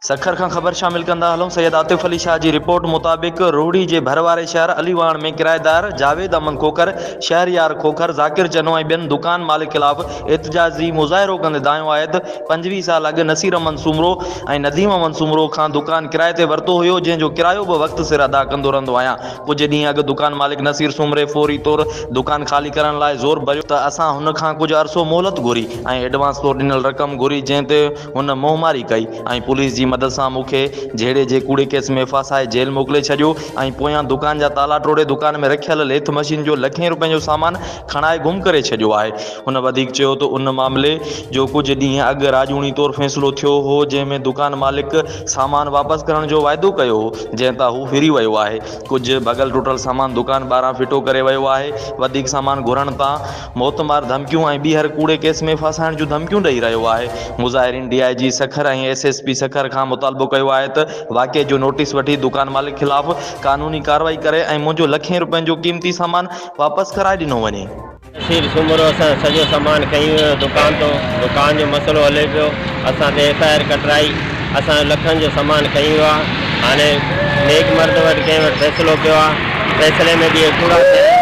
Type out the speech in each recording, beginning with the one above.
سکر کان خبر شامل ڪندا هلون سيد عاطف علي شاهه جي رپورٽ مطابق روهڙي جي ڀر واري شهر علي واهڻ ۾ ڪرائيدار جاويد احمد کوکر، شهريار کوکر، ذاڪر چنو ۽ ٻين دڪان مالڪ خلاف احتجاجي مظاهرو ڪندي دانهيو آهي ته 25 سال اڳ نصير احمد سومرو ۽ نديم احمد سومرو کان دڪان ڪرائي تي ورتو هيو جنهن جو ڪرايو به وقت سر ادا ڪندو رهندو آهيان ڪجهه ڏينهن اڳ دڪان مالڪ نصير سومري فوري طور دڪان خالي ڪرڻ لاء زور ڀريو ته اسان هن کان ڪجهه عرصو مهلت گهري ۽ ايڊوانس طور ڏنل رقم گهري جنهن تي هن منهن ماري ڪئي ۽ پوليس جي مدد سان مون کي جهيڙي جي ڪوڙي ڪيس ۾ ڦاسائي جيل موڪلي ڇڏيو ۽ پويان دڪان جا تالا ٽوڙي دڪان ۾ رکيل ليٿ مشين جو لکين روپين جو سامان کڻائي گم ڪري ڇڏيو آهي. هن وڌيڪ چيو ته ان معاملي جو ڪجهه ڏينهن اڳ راڄوڻي طور فيصلو ٿيو هو جنهن ۾ دڪان مالڪ سامان واپس ڪرڻ جو واعدو ڪيو هو جنهن تان هو ڦري ويو آهي ڪجهه ڀڳل ٽٽل سامان دڪان ٻاهران ڦٽو ڪري ويو آهي وڌيڪ سامان گهرڻ تان موتمار ڌمڪيون ۽ ٻيهر ڪوڙي ڪيس ۾ ڦاسائڻ جون ڌمڪيون ڏئي رهيو آهي. مظاهرين D I G Sukkur ۽ S S P Sukkur کان مطالبو ڪيو آهي ته واقعي جو نوٽيس وٺي دڪان مالڪ خلاف قانوني ڪارروائي ڪري ۽ منهنجو لکين روپين جو قيمتي سامان واپس ڪرائي ڏنو وڃي. نصير سومرو اسان جو سڄو سامان کڻي ويو دڪان تون دڪان جو مسئلو هلي پيو اسان تي ايف I R ڪٽرائي اسان جو لکن جو سامان کڻي ويو آ هاڻي نيڪ مرد وٽ ڪنهن وٽ فيصلو پيو آ فيصلي ۾ به اهي ڪوڙا ٿيا آهن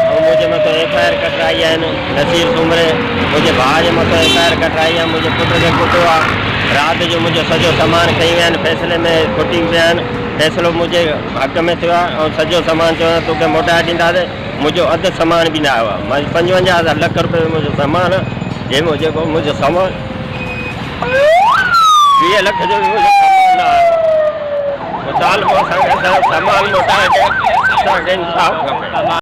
۽ منهنجي مٿو ايف I R ڪٽرائي آهن نصير سومري منهنجي ڀاء جي مٿو ايف I R ڪٽرائي آ منهنجي پٽ کي ڪٽيو آ رات جو منهنجو سڄو سامان کڻي ويا آهن فيصلي ۾ کٽي پيا آهن فيصلو منهنجي حق ۾ ٿيو آ ۽ سڄو سامان چون ٿا توکي موٽائي ڏينداسين منهنجو اڌ سامان به نه آيو آ مان 55 هزار لک روپيه جو منهنجو سامان آ جنهن ۾ جيڪو منهنجو سامان 20 لک جو به منهنجو سامان نه آيو آ مطالبو اسان کي اسان جو سامان موٽائي ڏي اسان کي انصاف کپي.